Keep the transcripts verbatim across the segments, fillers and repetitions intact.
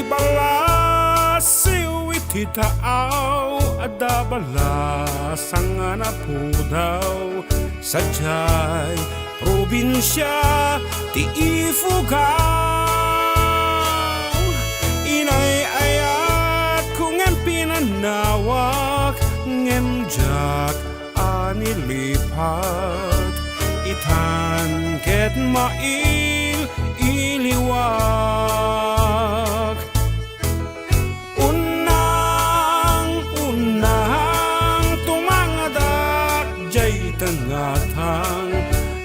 Ballasiw iti taaw, adda ballasang a napudaw, sadiay probinsia ti ipugaw. Inay-ayatko ngem pinannawak, ngem diak a nilipat, itan ket mail-iliwak. Unang, unang, tumangadak diay tangatang,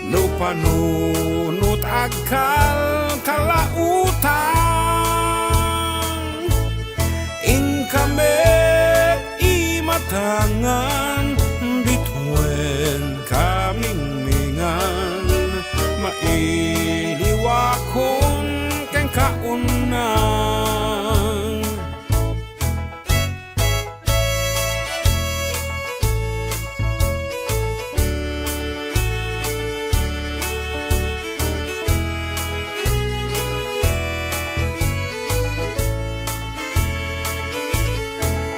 no panunot agkalkalautang. Inka met imatangan, bituen kamingmingan, mailiwakon kenka unang.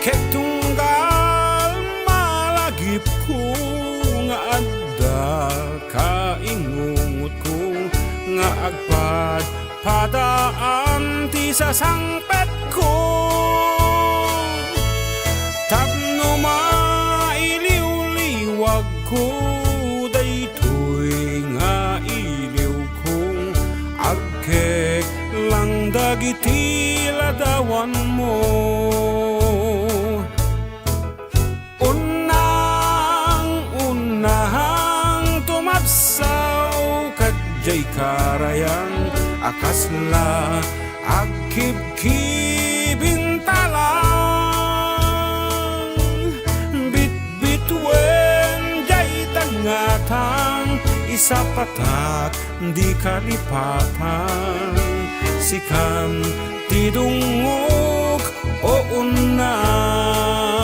Ket tunggal malagipko nga adda kaingungotko nga agpadpadaan ti sasangpetko. Tapno mailiwliwagko daytoy nga iliwko, agkeklang dagiti ladawanmo. Unang, unang tumabsaw kadjay karayang a kasla agkibkib intalang. Bitbituen jay tangatang, isapatak di kalipatan. Sikan ti dungngog, o unang.